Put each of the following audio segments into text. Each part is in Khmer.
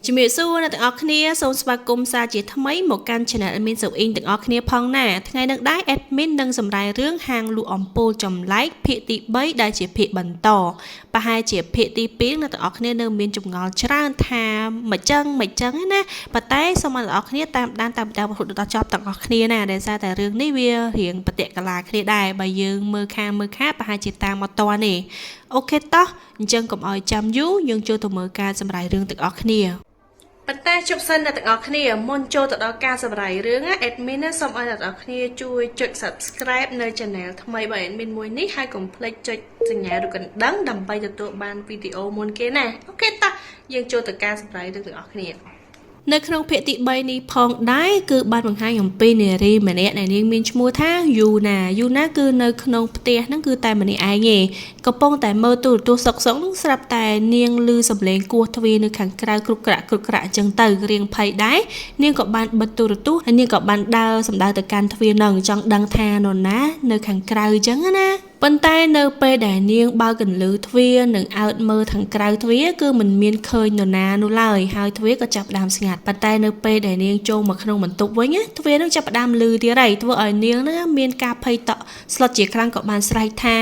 ជំរាបសួរអ្នកទាំងអស់គ្នាសូមស្វាគមន៍សាជាថ្មីមកកាន់ Channel Admin សុអ៊ីងទាំងអស់គ្នាផងណាថ្ងៃនេះដែរ Admin នឹងសម្រាយរឿងហាងលក់អំពូលចម្លែកភាគទី3ដែលជាភាគបន្តប្រហែលជាភាគទី2អ្នកទាំងអស់គ្នានៅមានចម្ងល់ច្រើនថាមិនចឹងមិនចឹងណាប៉ុន្តែសូមឲ្យអ្នកទាំងអស់គ្នាតាមដានតាមពីដើមរហូតដល់ចប់ទាំងអស់គ្នាណាដែលសារតែរឿងនេះវារៀងបតិកលាគ្នាដែរបើយើងមើលខាងមើលខាប្រហែលជាតាមអត់តនេះOK តោះអញ្ចឹងកុំឲ្យចាំយូរយើងចូលទៅមើលការសម្រាយរឿងទាំងអស់គ្នា ប៉ុន្តែជប់សិនអ្នកទាំងអស់គ្នាមុនចូលទៅដល់ការសម្រាយរឿងណា admin ណាសូមឲ្យអ្នកទាំងអស់គ្នាជួយចុច subscribe នៅ channel ថ្មីរបស់ admin មួយនេះហើយកុំភ្លេចចុចសញ្ញារូបកណ្ដឹងដើម្បីទទួលបានវីដេអូមុនគេណាOK តោះយើងចូលទៅការសម្រាយរឿងទាំងអស់គ្នានៅក្នុងភាគទី3នេះផងដែរគឺបានបង្ហាញអំពីនារីម្នាក់ដែលនាងមានឈ្មោះថាយូណាយូណាគឺនៅក្នុងផ្ទះហ្នឹងគឺតែម្នាក់ឯងទេកំពុងតែមើលទូរទស្សន៍សុកសុកហ្នឹងស្រាប់តែនាងឮសំឡេងគោះទ្វារនៅខាងក្រៅគ្រប់ក្រាក់គ្រប់ក្រាក់អញ្ចឹងទៅរៀងភ័យដែរនាងក៏បានបិទទូរទស្សន៍ហើយនាងក៏បានដើរសម្ដៅទៅកាន់ទ្វារហ្នឹងចង់ដឹងថានរណានៅខាងក្រៅអញ្ចឹងណាប៉ុន្តែនៅពេលដែលនាងបើកកន្លឺទ្វារនិងអើតមើលខាងក្រៅទ្វារគឺមិនមានឃើញនរណានោះឡើយហើយទ្វារក៏ចាប់ផ្ដើមស្ងាត់ប៉ុន្តែនៅពេលដែលនាងចូលមកក្នុងបន្ទប់វិញទ្វារនឹងចាប់ផ្ដើមលឺទៀតហើយធ្វើឲ្យនាងនឹងមានការភ័យតក់ស្លុតជាខ្លាំងក៏បានស្រែកថា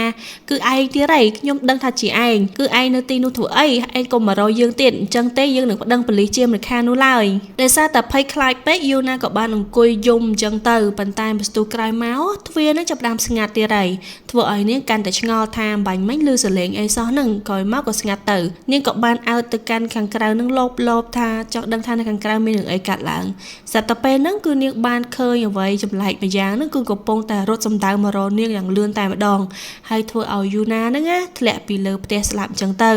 គឺឯងទៀតហើយខ្ញុំដឹងថាជាឯងគឺឯងនៅទីនោះធ្វើអីឯងកុំមករកយើងទៀតអញ្ចឹងទេយើងនឹងប្តឹងប៉ូលីសជាមិនខាននោះឡើយដោយសារតែភ័យខ្លាចពេកយូណាក៏បានអង្គុយយំអញ្ចឹងទៅប៉ុន្តែមស្ទុះក្រោយមកទ្វារនឹងចាប់ផ្ដើមស្ងាត់ទៀតហើយធ្វើឲ្យនាងកាន់តែឆ្ងល់ថាបាញ់មិញឮសលេងអីសោះហ្នឹងក្រោយមកក៏ស្ងាត់ទៅនាងក៏បានអើតទៅកាន់ខាងក្រៅនឹងលោបលោបថាចង់ដឹងថានៅខាងក្រៅមានរឿងអីកាត់ឡើងសត្វតែពេលហ្នឹងគឺនាងបានឃើញអ្វីចម្លែកម្យ៉ាងហ្នឹងគឺកំពុងតែរត់សម្ដៅមករកនាងយ៉ាងលឿនតែម្ដងហើយធ្វើឲ្យយូណាហ្នឹងណាធ្លាក់ពីលើផ្ទះស្លាប់អញ្ចឹងទៅ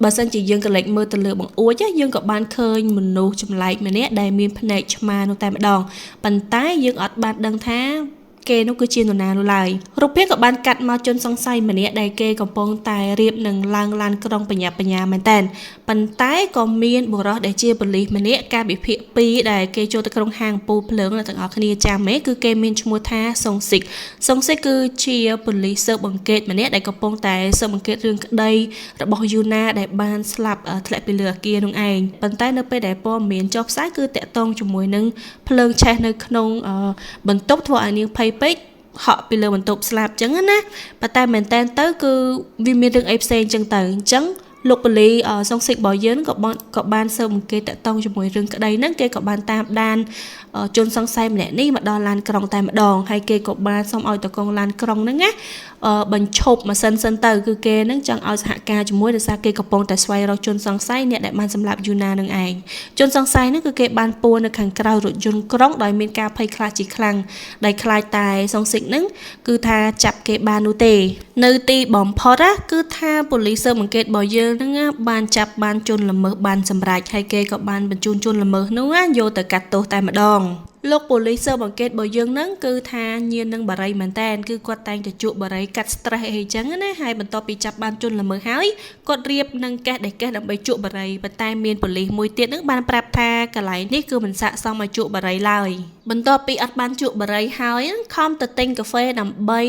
បើសិនជាយើងក៏លេចមើលទៅលើបង្អួចយើងក៏បានឃើញមនុស្សចម្លែកម្នាក់ដែលមានភ្នែកឆ្មានោះតែម្ដងប៉ុន្តែយើងអត់បានដឹងថាគេនោះគឺជានរណានោះឡើយរូបភាពក៏បានកាត់មកជនសង្ស័យម្នាក់ដែលគេកំពុងតែរៀបនឹងឡើងឡានក្រុងបញ្ញាបញ្ញាមែនតើប៉ុន្តែក៏មានបុរសដែលជាប៉ូលីសម្នាក់កាលពីភាគ2ដែលគេចូលទៅក្នុងហាងពូភ្លើងអ្នកទាំងអស់គ្នាចាំទេគឺគេមានឈ្មោះថាសុងស៊ីកសុងស៊ីកគឺជាប៉ូលីសស៊ើបអង្កេតម្នាក់ដែលកំពុងតែស៊ើបអង្កេតរឿងក្តីរបស់យូណាដែលបានស្លាប់ធ្លាក់ពីលើអគារនោះឯងប៉ុន្តែនៅពេលដែលព័ត៌មានចុះផ្សាយគឺតាក់ទងជាមួយនឹងភ្លើងឆេះនៅក្នុងបន្ទប់ធ្វើឲ្យនាងភ័យពេកហក់ពីលើបន្ទប់ស្លាប់អញ្ចឹងណាប៉ុន្តែមែនតែនទៅគឺវាមានរឿងអីផ្សេងអញ្ចឹងទៅអញ្ចឹងលោកប៉ូលីសុងសិករបស់យើងក៏បានក៏បានស៊ើបអង្កេតតាក់ទងជាមួយរឿងក្តីហ្នឹងគេក៏បានតាមដានជនសង្ស័យម្នាក់នេះមកដល់ឡានក្រុងតែម្ដងហើយគេក៏បានសុំឲ្យតកងឡានក្រុងហ្នឹងណាបញ្ឈប់ម៉ាស៊ីនសិនទៅគឺគេហ្នឹងចង់ឲ្យសហការជាមួយដោយសារគេកំពុងតែស្វែងរកជនសង្ស័យអ្នកដែលបានសម្លាប់យូណានឹងឯងជនសង្ស័យហ្នឹងគឺគេបានពួរនៅខាងក្រៅរថយន្តក្រុងដោយមានការភ័យខ្លាចជាខ្លាំងដែលខ្លាចតែសុងសិកហ្នឹងគឺថាចាប់គេបាននោះទេនៅទីបំផុតណាគឺថាប៉ូលីសស៊ើបអង្កេតរបស់យើងហ្នឹងបានចាប់បានជនល្មើសបានសម្រេចហើយគេក៏បានបញ្ជូនជនល្មើសនោះណាយកទៅកាត់ទោសតែម្ដងលោកប៉ូលីសស៊ើបអង្កេតរបស់យើងហ្នឹងគឺថាញៀននឹងបារីមែនតែនគឺគាត់តែងតែជក់បារីកាត់ stress អីចឹងណាហើយបន្ទាប់ពីចាប់បានជនល្មើសហើយគាត់រៀបនឹងកេះដេកេះដើម្បីជក់បារីប៉ុន្តែមានប៉ូលីសមួយទៀតហ្នឹងបានប្រាប់ថាកន្លែងនេះគឺមិនស័ក្តិសមឲ្យជក់បារីឡើយបន្ទាប់ពីអត់បានជក់បារីហើយខំទៅទិញកាហ្វេដើម្បី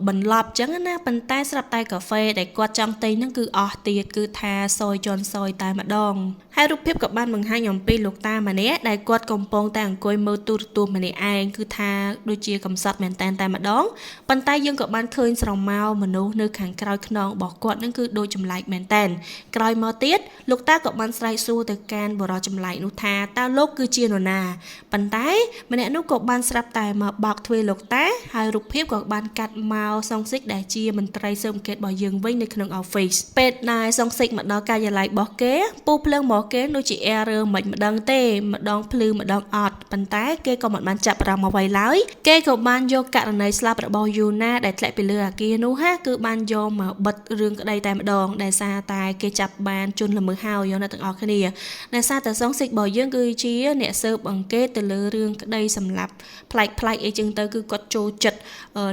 បន្លប់ចឹងណាប៉ុន្តែស្រាប់តែកាហ្វេដែលគាត់ចង់ទិញហ្នឹងគឺអស់ទៀតគឺថាសយជន់សយតែម្ដងហើយរូបភាពក៏បានបង្ហាញអំពីលោកតាម្នាក់ដែលគាត់កំពុងតែអង្គុយមើលទូរទស្សន៍ម្នាក់ឯងគឺថាដូចជាកំសត់មែនតែនតែម្ដងប៉ុន្តែយើងក៏បានឃើញស្រមោលមនុស្សនៅខាងក្រោយខ្នងរបស់គាត់នឹងគឺដូចចម្លែកមែនតែនក្រោយមកទៀតលោកតាក៏បានស្រែកសួរទៅកាន់បុរសចម្លែកនោះថាតើលោកគឺជានរណាប៉ុន្តែម្នាក់នោះក៏បានស្រាប់តែមកបោកទ្វារលោកតាហើយរូបភាពក៏បានកាត់មកសុងស៊ីកដែលជាមន្ត្រីស៊ើបអង្កេតរបស់យើងវិញនៅក្នុង office ពេលដែលសុងស៊ីកមកដល់ការិយាល័យរបស់គេពូភ្លើងរបស់គេដូចជា error មិនម្ដងទេម្ដងភ្លឺម្ដងអត់ប៉ុន្តែគេក៏មិនបានចាប់អារម្មណ៍អ្វីឡើយគេក៏បានយកករណីស្លាប់របស់យូណាដែលធ្លាក់ពីលើអាគារនោះហាគឺបានយកមកបិទរឿងក្តីតែម្ដងដែលសារតែគេចាប់បានជនល្មើសហើយយកអ្នកទាំងអស់គ្នាដែលសារតែសងសិករបស់យើងគឺជាអ្នកស៊ើបអង្កេតទៅលើរឿងក្តីសម្លាប់ប្លែកប្លែកអីចឹងទៅគឺគាត់ចូលចិត្ត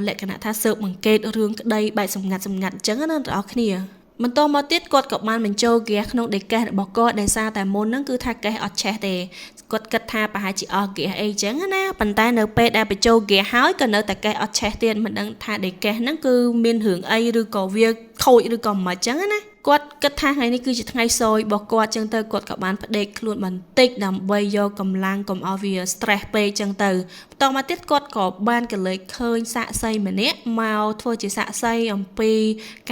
លក្ខណៈថាស៊ើបអង្កេតរឿងក្តីបែបសម្ងាត់សម្ងាត់អញ្ចឹងណាអ្នកទាំងអស់គ្នាបន្តមកទៀតគាត់ក៏បានបញ្ចូលហ្គាសក្នុងដេកេសរបស់គាត់ដោយសារតែមុនហ្នឹងគឺថាកេសអត់ឆេះទេគាត់គិតថាប្រហែលជាអស់ហ្គាសអីចឹងណាប៉ុន្តែនៅពេលដែលបញ្ចូលហ្គាសហើយក៏នៅតែកេសអត់ឆេះទៀតមិនដឹងថាដេកេសហ្នឹងគឺមានរឿងអីឬក៏វា ខូចឬក៏មិនចឹងណាគាត់គិតថាថ្ងៃនេះគឺជាថ្ងៃសយរបស់គាត់ចឹងទៅគាត់ក៏បានផ្ដេកខ្លួនបន្តិចដើម្បីយកកម្លាំងកុំឲ្យវា stress ពេកចឹងទៅបន្តមកទៀតគាត់ក៏បានកលេចឃើញសាក្សីម្នាក់មកធ្វើជាសាក្សីអំពី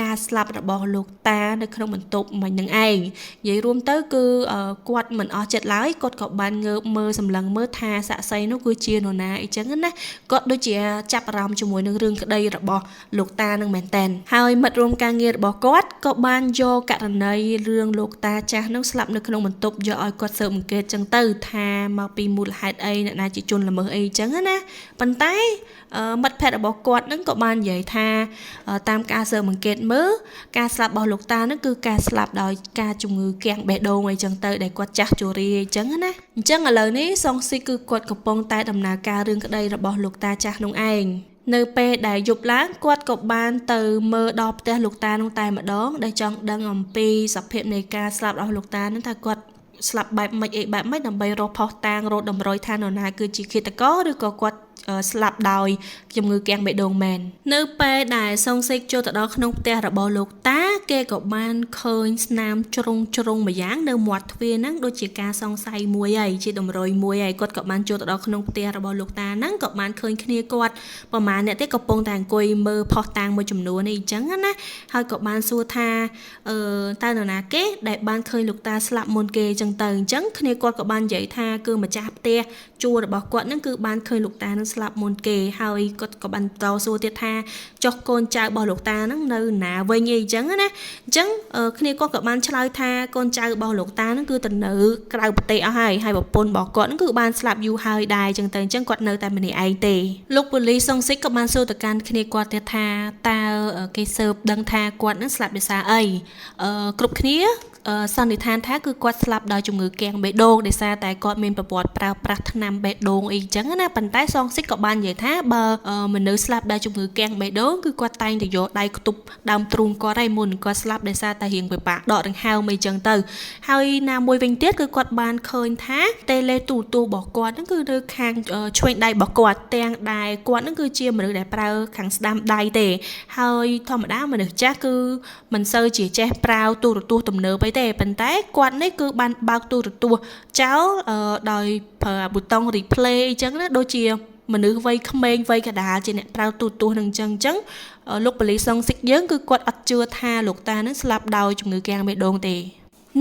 ការស្លាប់របស់លោកតានៅក្នុងបន្ទប់មិញនឹងឯងនិយាយរួមទៅគឺគាត់មិនអស់ចិត្តឡើយគាត់ក៏បានងើបមើលសម្លឹងមើលថាសាក្សីនោះគឺជានរណាអីចឹងណាគាត់ដូចជាចាប់អារម្មណ៍ជាមួយនឹងរឿងក្តីរបស់លោកតានឹងមែនតែនហើយមិត្តរួមការងាររបស់គាត់ក៏បានយកករណីរឿងលោកតាចាស់នឹងស្លាប់នៅក្នុងបន្ទប់យកឲ្យគាត់ស៊ើបអង្កេតចឹងទៅថាមកពីមូលហេតុអីអ្នកណាជាជនល្មើសអីចឹងណាប៉ុន្តែមិត្តភក្តិរបស់គាត់នឹងក៏បាននិយាយថាតាមការស៊ើបអង្កេតមើលការស្លាប់របស់លោកតានឹងគឺការស្លាប់ដោយការជំងឺគាំងបេះដូងអីចឹងទៅដែលគាត់ចាស់ជរាអីចឹងណាអញ្ចឹងឥឡូវនេះសុងស៊ីគឺគាត់កំពុងតែដំណើរការរឿងក្តីរបស់លោកតាចាស់នោះឯងនៅពេលដែលយប់ឡើងគាត់ក៏បានទៅមើលដល់ផ្ទះលោកតានោះតែម្ដងដែលចង់ដឹងអំពីសភាពនៃការស្លាប់របស់លោកតានឹងថាគាត់ស្លាប់បែបម៉េចអីបែបម៉េចដើម្បីរកភស្តុតាងរកតម្រុយថានរណាគឺជាឃាតករឬក៏គាត់ស្លាប់ដោយជំងឺគាំងបេះដូងមែននៅពេលដែលសុងសេកចូលទៅដល់ក្នុងផ្ទះរបស់លោកតាគេក៏បានឃើញស្នាមជ្រុងជ្រុងម្យ៉ាងនៅមាត់ទ្វារហ្នឹងដូចជាការសង្ស័យមួយហើយជាតម្រុយមួយហើយគាត់ក៏បានចូលទៅដល់ក្នុងផ្ទះរបស់លោកតាហ្នឹងក៏បានឃើញគ្នាគាត់ប្រហែលអ្នកទេកំពុងតែអង្គុយមើលភស្តុតាងមួយចំនួននេះអញ្ចឹងណាហើយក៏បានសួរថាតើនរណាគេដែលបានឃើញលោកតាស្លាប់មុនគេអញ្ចឹងទៅអញ្ចឹងគ្នាគាត់ក៏បាននិយាយថាគឺម្ចាស់ផ្ទះជួលរបស់គាត់ហ្នឹងគឺបានឃើញលោកតានឹងស្លាប់មុនគេហើយគាត់ក៏បានតសួរទៀតថាចុះកូនចៅរបស់លោកតាហ្នឹងនៅណាវិញអីអញ្ចឹងណាអញ្ចឹងគ្នាគាត់ក៏បានឆ្លើយថាកូនចៅរបស់លោកតាហ្នឹងគឺទៅនៅក្រៅប្រទេសអស់ហើយហើយប្រពន្ធរបស់គាត់ហ្នឹងគឺបានស្លាប់យូរហើយដែរអញ្ចឹងទៅអញ្ចឹងគាត់នៅតែម្នាក់ឯងទេលោកប៉ូលីសសុងស៊ីកក៏បានសួរទៅកាន់គ្នាគាត់ទៀតថាតើគេស៊ើបដឹងថាគាត់ហ្នឹងស្លាប់ដោយសារអីគ្រប់គ្នាសន្និដ្ឋានថាគឺគាត់ស្លាប់ដោយជំងឺគាំងបេះដូងដោយសារតែគាត់មានប្រវត្តិប្រើប្រាស់ថ្នាំបេះដូងអីចឹងណាប៉ុន្តែសងស៊ីកក៏បាននិយាយថាបើមនុស្សស្លាប់ដោយជំងឺគាំងបេះដូងគឺគាត់តែងតែយកដៃខ្ទប់ដើមទ្រូងគាត់ហើយមុនគាត់ស្លាប់ដោយសារតែរៀងពិបាកដកដង្ហើមអីចឹងទៅហើយណាមួយវិញទៀតគឺគាត់បានឃើញថាតេឡេទូរទស្សន៍របស់គាត់ហ្នឹងគឺនៅខាងឆ្វេងដៃរបស់គាត់ទាំងដែលគាត់ហ្នឹងគឺជាមនុស្សដែលប្រើខាងស្ដាំដៃទេហើយធម្មតាមនុស្សចាស់គឺមិនសូវជាចេះប្រើទូរទស្សន៍ទំនើបអីទេប៉ុន្តែគាត់នេះគឺបានបើកទូរទស្សន៍ចោលដោយប្រើប៊ូតុង replay អញ្ចឹងណាដូចជាមនុស្សវ័យក្មេងវ័យកណ្ដាលជាអ្នកប្រើទូរទស្សន៍នឹងអញ្ចឹងលោកប៉ូលីសសុងស៊ីកយើងគឺគាត់អត់ជឿថាលោកតានឹងស្លាប់ដោយជំងឺគាំងបេះដូងទេ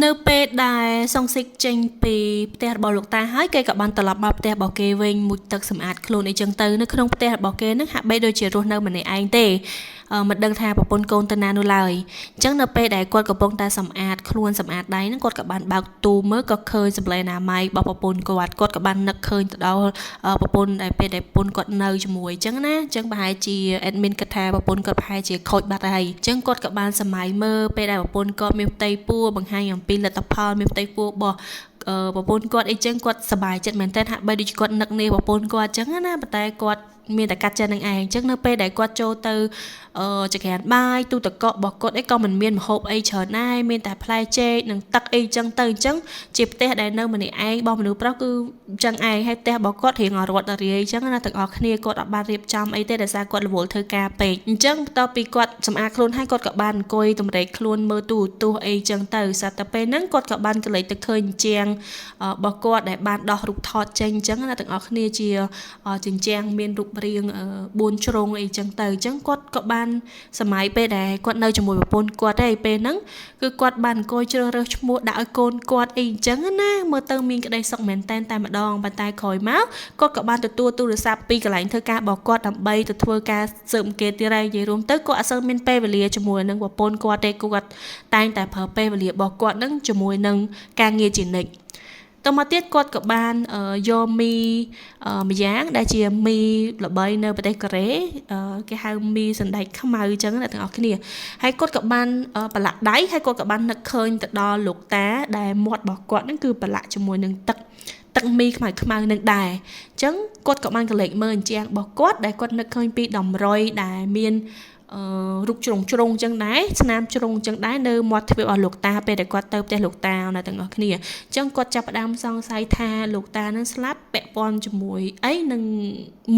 នៅពេលដែលសុងស៊ីកចេញពីផ្ទះរបស់លោកតាហើយគេក៏បានត្រឡប់មកផ្ទះរបស់គេវិញមុជទឹកសម្អាតខ្លួនអីចឹងទៅនៅក្នុងផ្ទះរបស់គេនឹងហាក់បីដូចជារស់នៅម្នាក់ឯងទេមិនដឹងថាប្រពន្ធកូនទៅណានោះឡើយអញ្ចឹងនៅពេលដែលគាត់កំពុងតែសម្អាតខ្លួនសម្អាតដៃហ្នឹងគាត់ក៏បានបើកទូមើលក៏ឃើញសម្លេងអនាម័យរបស់ប្រពន្ធគាត់គាត់ក៏បាននឹកឃើញទៅដល់ប្រពន្ធដែលពេលដែលប្រពន្ធគាត់នៅជាមួយអញ្ចឹងណាអញ្ចឹងប្រហែលជា admin គិតថាប្រពន្ធគាត់ប្រហែលជាខូចបាត់ហើយអញ្ចឹងគាត់ក៏បានសម័យមើលពេលដែលប្រពន្ធគាត់មានផ្ទៃពោះបង្ហាញអំពីលទ្ធផលមានផ្ទៃពោះរបស់ប្រពន្ធគាត់អីចឹងគាត់សប្បាយចិត្តមែនតើហាក់បីដូចគាត់នឹកនាប្រពន្ធគាត់ចឹងណាប៉ុន្តែគាត់មានតែកាត់ចិត្តនឹងឯងអញ្ចឹងនៅពេលដែលគាត់ចូលទៅចក្រានបាយទូទឹកកករបស់គាត់អីក៏មិនមានម្ហូបអីច្រើនដែរមានតែផ្លែចេកនិងទឹកអីចឹងទៅអញ្ចឹងជាផ្ទះដែលនៅម្នាក់ឯងរបស់មនុស្សប្រុសគឺអញ្ចឹងឯងហើយផ្ទះរបស់គាត់រៀងរត់រាយអញ្ចឹងណាទាំងអស់គ្នាគាត់អត់បានរៀបចំអីទេដោយសារគាត់រវល់ធ្វើការពេកអញ្ចឹងបន្ទាប់ពីគាត់សម្អាតខ្លួនហើយគាត់ក៏បានអង្គុយតម្រេកខ្លួនមើលទូរទស្សន៍អីចឹងទៅស្រាប់តែពេលហ្នឹងគាត់ក៏បានកលេចទៅឃើញជាងរបស់គាត់ដែលបានដោះរូបថតចេញអញ្ចឹងណាទាំងអស់គ្នាជាជញ្ជាំងមានរូបរាង4ជ្រុងអីចឹងទៅអញ្ចឹងគាត់ក៏បានសម័យពេលដែលគាត់នៅជាមួយប្រពន្ធគាត់ឯងពេលហ្នឹងគឺគាត់បានអង្គុយជ្រើសរើសឈ្មោះដាក់ឲ្យកូនគាត់អីអញ្ចឹងណាមើលទៅមានក្តីសុខមែនតែនតែម្ដងប៉ុន្តែក្រោយមកគាត់ក៏បានទទួលទូរស័ព្ទពីកន្លែងធ្វើការរបស់គាត់ដើម្បីទៅធ្វើការស៊ើបអង្កេតទៀតហើយនិយាយរួមទៅគាត់អត់សូវមានពេលវេលាជាមួយនឹងប្រពន្ធគាត់ទេគាត់តែងតែប្រើពេលវេលារបស់គាត់នឹងជាមួយនឹងការងារជានិច្ចតមកទៀតគាត់ក៏បានយកមីម្យ៉ាងដែលជាមីល្បីនៅប្រទេសកូរ៉េគេហៅមីសណ្តែកខ្មៅអញ្ចឹងណាទាំងអស់គ្នាហើយគាត់ក៏បានប្រឡាក់ដៃហើយគាត់ក៏បាននឹកឃើញទៅដល់លោកតាដែលមាត់របស់គាត់ហ្នឹងគឺប្រឡាក់ជាមួយនឹងទឹកមីខ្មៅខ្មៅនឹងដែរអញ្ចឹងគាត់ក៏បានកលេចមើលអញ្ជាំងរបស់គាត់ដែលគាត់នឹកឃើញពីតម្រុយដែលមាន រូបជ្រុងជ្រុងចឹងដែរស្នាមជ្រុងចឹងដែរនៅមាត់ទ្វាររបស់លោកតាពេលដែលគាត់ទៅផ្ទះលោកតាណាទាំងអស់គ្នាអញ្ចឹងគាត់ចាប់ផ្ដើមសង្ស័យថាលោកតានឹងស្លាប់ពាក់ព័ន្ធជាមួយអីនឹង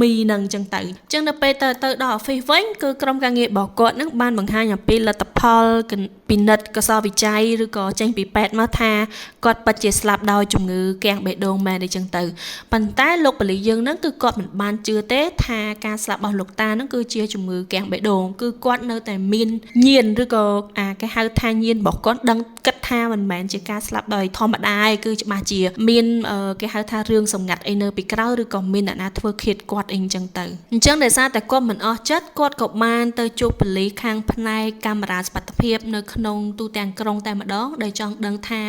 មីនឹងចឹងទៅអញ្ចឹងនៅពេលទៅដល់ office វិញគឺក្រុមការងាររបស់គាត់នឹងបានបង្ហាញអំពីលទ្ធផលពិនិត្យកសលវិច័យឬក៏ចេញពីពេទ្យមកថាគាត់ពិតជាស្លាប់ដោយជំងឺគាំងបេះដូងមែនអីចឹងទៅប៉ុន្តែលោកប៉ូលីសយើងនឹងគឺគាត់មិនបានជឿទេថាការស្លាប់របស់លោកតានឹងគឺជាជំងឺគាំងបេះដូងគឺគាត់នៅតែមានញៀនឬក៏អាគេហៅថាញៀនរបស់គាត់ដឹងគិតថាមិនមែនជាការស្លាប់ដោយធម្មតាឯងគឺច្បាស់ជាមានគេហៅថារឿងសម្ងាត់អីនៅពីក្រោយឬក៏មានអ្នកណាធ្វើឃាតគាត់អីអញ្ចឹងទៅអញ្ចឹងដោយសារតែគាត់មិនអស់ចិត្តគាត់ក៏បានទៅជួបប៉ូលីសខាងផ្នែកកាមេរ៉ាសុវត្ថិភាពនៅក្នុងទូទាំងក្រុងតែម្ដងដែលចង់ដឹងថា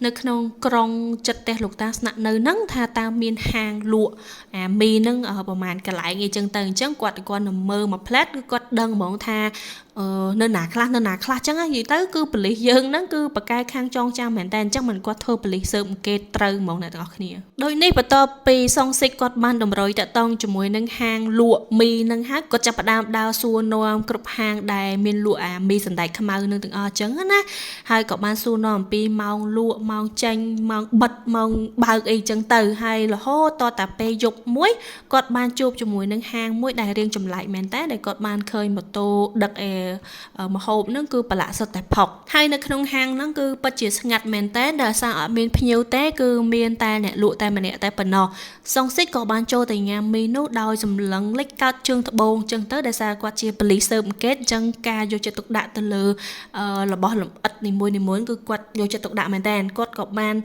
នៅក្នុងក្រុងចិត្តផ្ទះលោកតាស្នាក់នៅហ្នឹងថាតើមានហាងលក់អាមីហ្នឹងប្រហែលកន្លែងអីចឹងទៅអញ្ចឹងគាត់នឹងមើលមួយផ្លែតគឺគាត់ដឹងហ្មងថានៅណាខ្លះនៅណាខ្លះចឹងនិយាយទៅគឺប៉ូលីសយើងហ្នឹងគឺប្រកែខាងចងចាំមែនតើអញ្ចឹងមិនគាត់ធ្វើប៉ូលីសស៊ើបអង្កេតត្រូវហ្មងអ្នកទាំងអស់គ្នាដោយនេះបន្ទាប់ពីសុងស៊ីកគាត់បានតម្រុយតាក់ទងជាមួយនឹងហាងលក់មីនឹងហើយគាត់ចាប់ផ្ដើមដើរសួរនាំគ្រប់ហាងដែលមានលក់អាមីសណ្តែកខ្មៅនឹងទាំងអស់អញ្ចឹងណាហើយក៏បានសួរនាំអំពីម៉ោងលក់ម៉ោងចេញម៉ោងបិទម៉ោងបើកអីចឹងទៅហើយរហូតតតែពេលយប់មួយគាត់បានជួបជាមួយនឹងហាងមួយដែលរៀងចម្លែកមែនតើដែលគាត់បានឃើញម៉ូតូដឹកអេម្ហូបហ្នឹងគឺប្រឡាក់សុទ្ធតែផុកហើយនៅក្នុងហាងហ្នឹងគឺពិតជាស្ងាត់មែនតើដោយសារអត់មានភ្ញៀវទេគឺមានតែអ្នកលក់តែម្នាក់តែប៉ុណ្ណោះសុងស៊ីកក៏បានចូលទៅញ៉ាំមីនោះដោយសម្លឹងលិចកើតជើងត្បូងចឹងទៅដោយសារគាត់ជាប៉ូលីសស៊ើបអង្កេតអញ្ចឹងការយកចិត្តទុកដាក់ទៅលើរបស់លម្អិតនីមួយៗគឺគាត់យកចិត្តទុកដាក់មែនតើគាត់ក៏បាន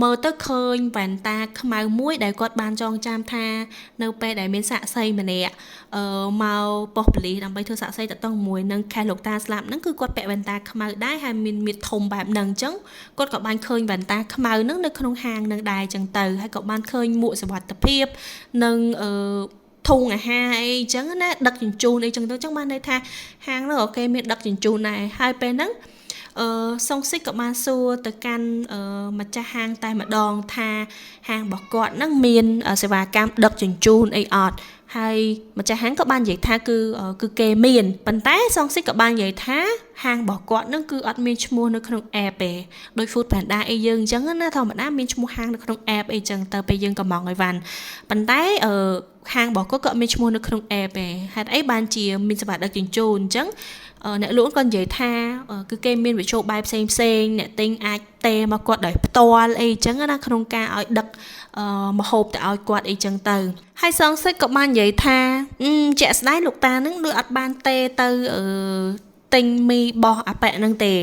មើលទៅឃើញវ៉ែនតាខ្មៅមួយដែលគាត់បានចងចាំថានៅពេលដែលមានសាក្សីម្នាក់មកប៉ុស្តិ៍ប៉ូលីសដើម្បីធ្វើសាក្សីតទៅមួយនឹងខែលោកតាស្លាប់ហ្នឹងគឺគាត់ពាក់វ៉ែនតាខ្មៅដែរហើយមានមាឌធំបែបហ្នឹងអញ្ចឹងគាត់ក៏បានឃើញវ៉ែនតាខ្មៅហ្នឹងនៅក្នុងហាងហ្នឹងដែរអញ្ចឹងទៅហើយក៏បានឃើញមួកសុវត្ថិភាពនិងធុងអាហារអីអញ្ចឹងណាដឹកជញ្ជូនអីចឹងទៅអញ្ចឹងបានន័យថាហាងហ្នឹងអូខេមានដឹកជញ្ជូនដែរហើយពេលហ្នឹងសុងស៊ីកក៏បានសួរទៅកាន់ម្ចាស់ហាងតែម្ដងថាហាងរបស់គាត់ហ្នឹងមានសេវាកម្មដឹកជញ្ជូនអីអត់ហើយម្ចាស់ហាងក៏បាននិយាយថាគឺគេមានប៉ុន្តែសុងស៊ីកក៏បាននិយាយថាហាងរបស់គាត់ហ្នឹងគឺអត់មានឈ្មោះនៅក្នុង app ទេដោយ Food Panda អីយើងអញ្ចឹងណាធម្មតាមានឈ្មោះហាងនៅក្នុង app អីចឹងទៅពេលយើងកំងអីវ៉ាន់ប៉ុន្តែហាងរបស់គាត់ក៏អត់មានឈ្មោះនៅក្នុង app ទេហេតុអីបានជាមានសេវាដឹកជញ្ជូនអញ្ចឹងអ្នកលក់ក៏និយាយថាគឺគេមានវិជ្ជបាយផ្សេងផ្សេងអ្នកទិញអាចទេមកគាត់ដោយផ្ទាល់អីចឹងណាក្នុងការឲ្យដឹកម្ហូបទៅឲ្យគាត់អីចឹងទៅហើយសងសិចក៏បាននិយាយថាជាក់ស្ដែងលោកតានឹងដូចអត់បានទេទៅទិញមីបោះអាប៉ែហ្នឹងទេ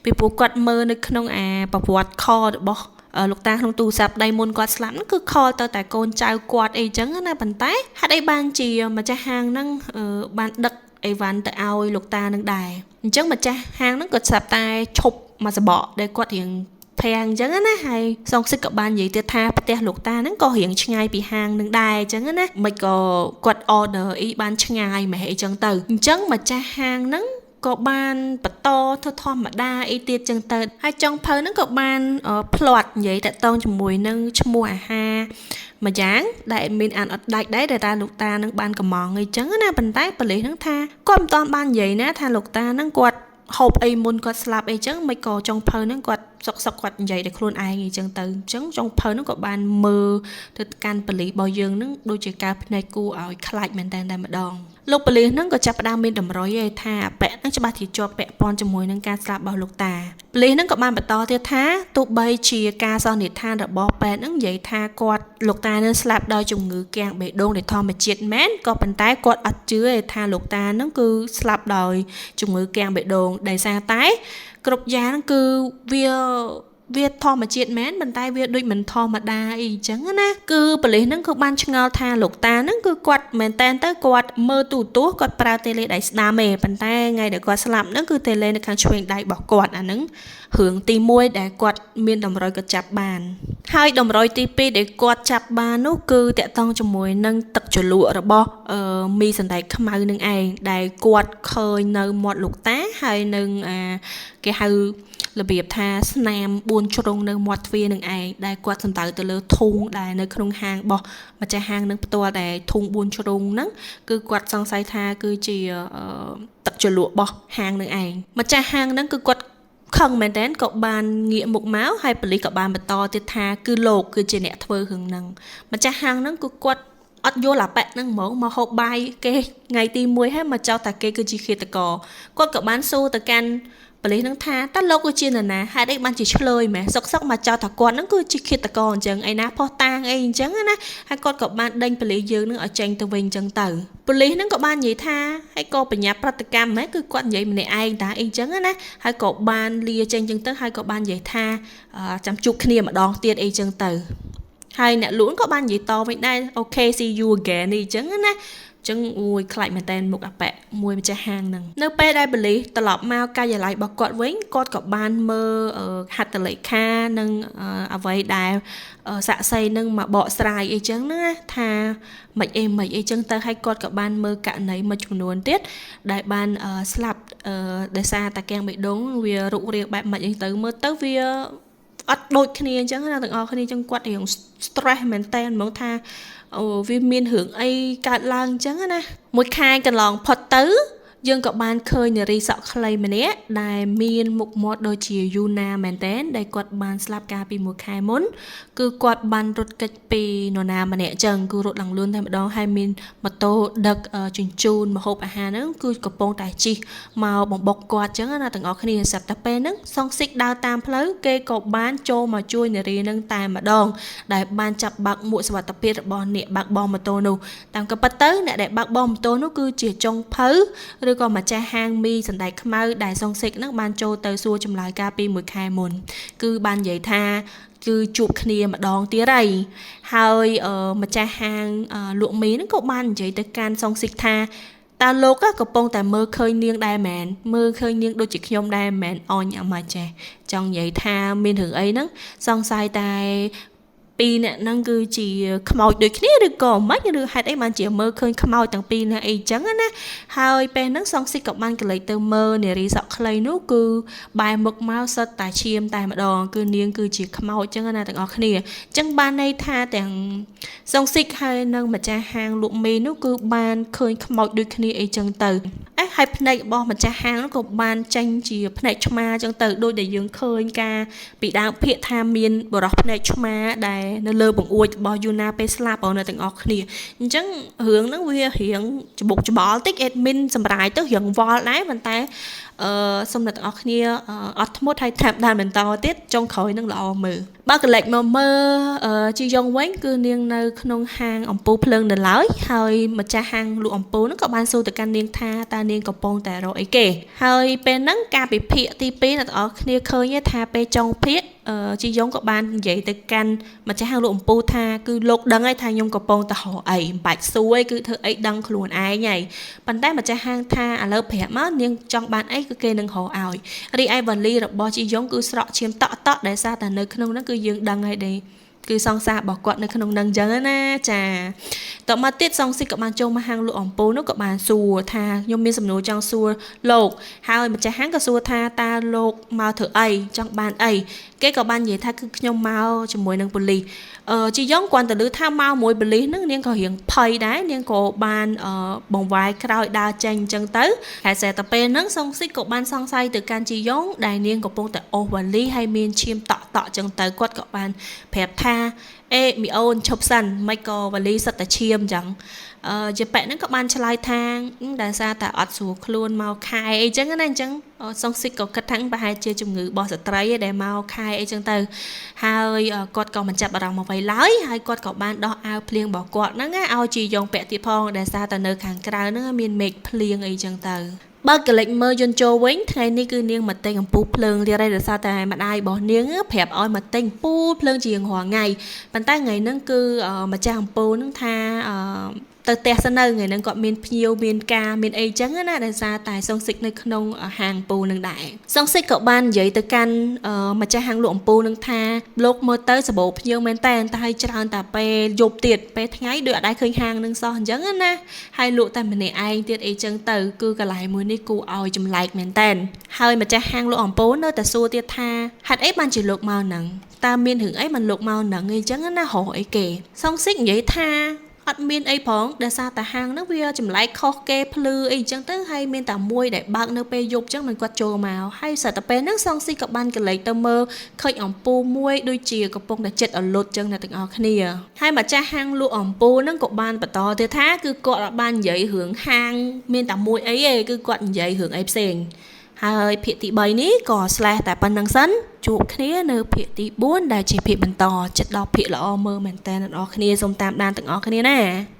ពីព្រោះគាត់មើលនៅក្នុងអាប្រវត្តិខរបស់លោកតាក្នុងទូរស័ព្ទដៃមុនគាត់ស្លាប់ហ្នឹងគឺខលទៅតែកូនចៅគាត់អីចឹងណាប៉ុន្តែហេតុអីបានជាម្ចាស់ហាងហ្នឹងបានដឹកអីវ៉ាន់ទៅឲ្យលោកតានឹងដែរអញ្ចឹងម្ចាស់ហាងហ្នឹងក៏ស្រាប់តែឈប់មកសបកដែលគាត់រៀងភាំងអញ្ចឹងណាហើយសងសិចក៏បាននិយាយទៀតថាផ្ទះលោកតាហ្នឹងក៏រៀងឆ្ងាយពីហាងនឹងដែរអញ្ចឹងណាមិនក៏គាត់ order អីបានឆ្ងាយម៉េះអីចឹងទៅអញ្ចឹងម្ចាស់ហាងហ្នឹងក៏បានបន្តធ្វើធម្មតាអីទៀតចឹងទៅហើយចុងភៅហ្នឹងក៏បានផ្្លាត់និយាយតាក់ទងជាមួយនឹងឈ្មោះអាហារមួយយ៉ាងដែលមានអានអត់ដាច់ដែរដែលតាលោកតានឹងបានកំងអីចឹងណាប៉ុន្តែប៉ូលីសហ្នឹងថាគាត់មិនទាន់បាននិយាយណាថាលោកតាហ្នឹងគាត់ហូបអីមុនគាត់ស្លាប់អីចឹងមិនក៏ចុងភៅហ្នឹងគាត់សុកសុកគាត់និយាយដល់ខ្លួនឯងអីចឹងទៅអញ្ចឹងចុងភៅហ្នឹងក៏បានមើលទៅកាន់ប៉ូលីសរបស់យើងហ្នឹងដូចជាការភ្នែកគួរឲ្យខ្លាចមែនតើតែម្ដងលោកប៉ូលីសហ្នឹងក៏ចាប់ផ្ដើមមានតម្រុយឯថាអាប៉ែហ្នឹងច្បាស់ជាជាប់ពាក់ព័ន្ធជាមួយនឹងការស្លាប់របស់លោកតាប៉ូលីសហ្នឹងក៏បានបន្តទៀតថាទោះបីជាការសន្និដ្ឋានរបស់ពេទ្យហ្នឹងនិយាយថាគាត់លោកតានឹងស្លាប់ដោយជំងឺគាំងបេះដូងដោយធម្មជាតិមែនក៏ប៉ុន្តែគាត់អត់ជឿទេថាលោកតាហ្នឹងគឺស្លាប់ដោយជំងឺគាំងបេះដូងដោយសារតែគ្រប់យ៉ាងគឺវាធម្មជាតិមែនប៉ុន្តែវាដូចមិនធម្មតាអីអញ្ចឹងណាគឺប៉ូលីសហ្នឹងគឺបានឆ្ងល់ថាលោកតាហ្នឹងគឺគាត់មែនតែនទៅគាត់មើលទូរទស្សន៍គាត់ប្រើតេឡេដៃស្ដាំឯងប៉ុន្តែថ្ងៃដែលគាត់ស្លាប់ហ្នឹងគឺតេឡេនៅខាងឆ្វេងដៃរបស់គាត់អាហ្នឹងរឿងទី1ដែលគាត់មានតម្រុយក៏ចាប់បាន ហើយតម្រុយទី2ដែលគាត់ចាប់បាននោះគឺតាក់ទងជាមួយនឹងទឹកជ្រលក់របស់មីសណ្តែកខ្មៅនឹងឯងដែលគាត់ឃើញនៅមាត់លោកតាហើយនឹងអាគេហៅរបៀបថាស្នាម4ជ្រុងនៅមាត់ទ្វារនឹងឯងដែលគាត់សំដៅទៅលើធុងដែលនៅក្នុងហាងរបស់ម្ចាស់ហាងនឹងផ្ទាល់ដែលធុង4ជ្រុងហ្នឹងគឺគាត់សង្ស័យថាគឺជាទឹកជ្រលក់របស់ហាងនឹងឯងម្ចាស់ហាងហ្នឹងគឺគាត់ខឹងមែនតើក៏បានងាកមុខមកហើយប៉ូលីសក៏បានបន្តទៀតថាគឺលោកគឺជាអ្នកធ្វើរឿងហ្នឹងម្ចាស់ហាងហ្នឹងគឺគាត់អត់យល់អាប៉ែហ្នឹងហ្មងមកហូបបាយគេថ្ងៃទី1ហើយមកចោទថាគេគឺជាឃាតករគាត់ក៏បានសួរទៅកាន់ប៉ូលីសនឹងថាតើលោកគឺជានរណាហេតុអីបានជាឆ្លើយម៉េះសុកសុកមកចោទថាគាត់នឹងគឺជាឃាតករអញ្ចឹងឯណាផុសតាងអីអញ្ចឹងណាហើយគាត់ក៏បានដេញប៉ូលីសយើងនឹងឲ្យចេញទៅវិញអញ្ចឹងទៅប៉ូលីសនឹងក៏បាននិយាយថាហើយក៏បញ្ញាប្រតិកម្មហ្មងគឺគាត់និយាយម្នាក់ឯងតាអីអញ្ចឹងណាហើយក៏បានលាចេញអញ្ចឹងទៅហើយក៏បាននិយាយថាចាំជួបគ្នាម្ដងទៀតអីអញ្ចឹងទៅហើយអ្នកលក់ក៏បាននិយាយតវិញដែរ OK see you again នេះអញ្ចឹងណាចឹងអូយខ្លាចមែនតើមុខអាប៉ែមួយម្ចាស់ហាងហ្នឹងនៅពេលដែលបលិសត្រឡប់មកការិយាល័យរបស់គាត់វិញគាត់ក៏បានមើលហត្ថលេខានិងអ្វីដែលសាក់សីនឹងមកបកស្រាយអីចឹងណាថាមិនអីមិនអីចឹងទៅហើយគាត់ក៏បានមើលករណីមួយចំនួនទៀតដែលបានស្លាប់ដោយសារតាកាំងបេះដូងវារុករាងបែបមិនអីទៅមើលទៅវាអត់ដូចគ្នាអញ្ចឹងណាទាំងអស់គ្នាអញ្ចឹងគាត់រៀង stress មែនតើហ្មងថាវាមានរឿងអីកើតឡើងអញ្ចឹងណាមួយខែកន្លងផុតទៅយើងក៏បានឃើញនារីសក់ខ្លីម្នាក់ដែលមានមុខមាត់ដូចជាយូណាមែនតែនដែលគាត់បានស្លាប់កាលពីមួយខែមុនគឺគាត់បានរត់គេចពីនរណាម្នាក់ចឹងគឺរត់ឡើងលឿនតែម្ដងហើយមានម៉ូតូដឹកជញ្ជូនម្ហូបអាហារហ្នឹងគឺកំពុងតែជិះមកបំបុកគាត់ចឹងណាទាំងអស់គ្នាស្រាប់តែពេលហ្នឹងសងស៊ីកដើរតាមផ្លូវគេក៏បានចូលមកជួយនារីហ្នឹងតែម្ដងដែលបានចាប់បើកមួកសុវត្ថិភាពរបស់អ្នកបើកបរម៉ូតូនោះតាមក៏ពិតទៅអ្នកដែលបើកបរម៉ូតូនោះគឺជាចុងភៅឬក៏ម្ចាស់ហាងមីសណ្តែកខ្មៅដែលសងសិកហ្នឹងបានចូលទៅសួរចម្លើយកាលពីមួយខែមុនគឺបាននិយាយថាគឺជួបគ្នាម្ដងទៀតហើយហើយម្ចាស់ហាងលក់មីហ្នឹងក៏បាននិយាយទៅកាន់សងសិកថាតើលោកកំពុងតែមើលឃើញនាងដែរមែនមើលឃើញនាងដូចជាខ្ញុំដែរមែនអញអាម៉ាចេះចង់និយាយថាមានរឿងអីហ្នឹងសង្ស័យតែពីរអ្នកហ្នឹងគឺជាខ្មោចដូចគ្នាឬក៏មិនឬហេតុអីបានជាមើលឃើញខ្មោចទាំងពីរនាក់អីចឹងណាហើយពេលហ្នឹងសងស៊ីកក៏បានកលេចទៅមើលនារីសក់ខ្លីនោះគឺបែរមុខមកសិតតែឈាមតែម្ដងគឺនាងគឺជាខ្មោចចឹងណាទាំងអស់គ្នាចឹងបានន័យថាទាំងសងស៊ីកហើយនិងម្ចាស់ហាងលក់មីនោះគឺបានឃើញខ្មោចដូចគ្នាអីចឹងទៅហើយភ្នែករបស់ម្ចាស់ហាងក៏បានចេញជាភ្នែកឆ្មាចឹងទៅដូចដែលយើងឃើញការពីដើមភាកថាមានបរោះភ្នែកឆ្មាដែលនៅលើបង្អួចរបស់យូណាពេលស្លាប់បងនៅទាំងអស់គ្នាអញ្ចឹងរឿងហ្នឹងវារៀងច្បុកច្បល់តិច admin សម្រាយទៅរៀងវល់ដែរប៉ុន្តែសូមអ្នកទាំងអស់គ្នាអត់ធ្មត់ហើយតាមដានបន្តទៀតចុងក្រោយនឹងល្អមើលបើកលេចមកមើលជីយ៉ុងវិញគឺនាងនៅក្នុងហាងអំពូលភ្លើងនៅឡើយហើយម្ចាស់ហាងលក់អំពូលហ្នឹងក៏បានសួរទៅកាន់នាងថាតើនាងកំពុងតែរកអីគេហើយពេលហ្នឹងការពិភាក្សាទី2អ្នកទាំងអស់គ្នាឃើញថាពេលចុងភាគជីយ៉ុងក៏បាននិយាយទៅកាន់ម្ចាស់ហាងលក់អំពូលថាគឺលោកដឹងហើយថាខ្ញុំកំពុងតែរកអីមិនបាច់សួរគឺធ្វើអីដឹងខ្លួនឯងហើយប៉ុន្តែម្ចាស់ហាងថាឥឡូវប្រាប់មកនាងចង់បានអីគឺគេនឹងរកឲ្យរីឯវ៉ាលីរបស់ជីយ៉ុងគឺស្រក់ឈាមតក់តក់ដែលសារតែនៅក្នុងហ្នឹងគឺយើងដឹងហើយដែរគឺសង្សាររបស់គាត់នៅក្នុងនឹងអញ្ចឹងណាចាតមកទៀតសង្ស៊ីក៏បានចូលមកហាងលក់អំពូលនោះក៏បានសួរថាខ្ញុំមានសំណួរចង់សួរលោកហើយម្ចាស់ហាងក៏សួរថាតើលោកមកធ្វើអីចង់បានអីគេក៏បាននិយាយថាគឺខ្ញុំមកជាមួយនឹងប៉ូលីសជីយ៉ុងគាត់ទៅឮថាមកមួយប៉ូលីសហ្នឹងនាងក៏រៀងភ័យដែរនាងក៏បានបង្វែរក្រោយដើរចេញអញ្ចឹងទៅហើយស្រាប់តែពេលហ្នឹងសង្ស៊ីក៏បានសង្ស័យទៅកាន់ជីយ៉ុងដែលនាងកំពុងតែអូសវ៉ាលីហើយមានឈាមតក់តក់អញ្ចឹងទៅគាត់ក៏បានប្រាប់ថាអេមីអូនឈប់សិនមិនក៏វ៉ាលីសិតតែឈាមអញ្ចឹងជាប៉ែហ្នឹងក៏បានឆ្លើយថាដោយសារតែអត់ស្រួលខ្លួនមកខែអីចឹងណាអញ្ចឹងសងស៊ីកក៏គិតថាប្រហែលជាជំងឺរបស់ស្ត្រីដែលមកខែអីចឹងទៅហើយគាត់ក៏មិនចាប់អារម្មណ៍អ្វីឡើយហើយគាត់ក៏បានដោះអាវភ្លៀងរបស់គាត់ហ្នឹងឲ្យជីយ៉ងពាក់ទៀតផងដែលសារតែនៅខាងក្រៅហ្នឹងមានមេឃភ្លៀងអីចឹងទៅបើកលេចមើលយន្តចូលវិញថ្ងៃនេះគឺនាងមកទិញអំពូលភ្លើងទៀតហើយដោយសារតែម្ដាយរបស់នាងប្រាប់ឲ្យមកទិញអំពូលភ្លើងជារៀងរាល់ថ្ងៃប៉ុន្តែថ្ងៃហ្នឹងគឺម្ចាស់អំពូលហ្នឹងថា ទៅផ្ទះសិននៅថ្ងៃហ្នឹងគាត់មានភ្ញៀវមានការមានអីចឹងណាដោយសារតែសុងសិកនៅក្នុងហាងអំពូលនឹងដែរសុងសិកក៏បាននិយាយទៅកាន់ម្ចាស់ហាងលក់អំពូលនឹងថាលោកមើលទៅសបោភ្ញៀវមែនតើតែឲ្យច្រើនតែពេលយប់ទៀតពេលថ្ងៃដូចអត់ដែរឃើញហាងនឹងសោះអញ្ចឹងណាហើយលក់តែម្នាក់ឯងទៀតអីចឹងទៅគឺកន្លែងមួយនេះគួរឲ្យចម្លែកមែនតើហើយម្ចាស់ហាងលក់អំពូលនៅតែសួរទៀតថាហេតុអីបានជាលោកមកហ្នឹងតើមានរឿងអីបានលោកមកហ្នឹងអីចឹងណារកអីគេសុងសិកនិយាយថាអត់មានអីផងដោយសារតែហាងហ្នឹងវាចម្លែកខុសគេភ្លឺអីចឹងទៅហើយមានតែមួយដែលបើកនៅពេលយប់ចឹងមិនគាត់ចូលមកហើយសិតតែពេលហ្នឹងសងស៊ីក៏បានកលេចទៅមើលឃើញអំពូលមួយដូចជាកំពុងតែចិត្តអលត់ចឹងអ្នកទាំងអស់គ្នាហើយម្ចាស់ហាងលក់អំពូលហ្នឹងក៏បានបន្តទៀតថាគឺគាត់អត់បាននិយាយរឿងហាងមានតែមួយអីទេគឺគាត់និយាយរឿងអីផ្សេងហើយភាគទី3នេះក៏ slash តែប៉ុណ្្នឹងសិនជួបគ្នានៅភាគទី4ដែលជាភាគបន្តចិត្តដល់ភាគល្អមើលមែនតើអ្នកនរគ្នាសូមតាមដានទាំងអស់គ្នាណា។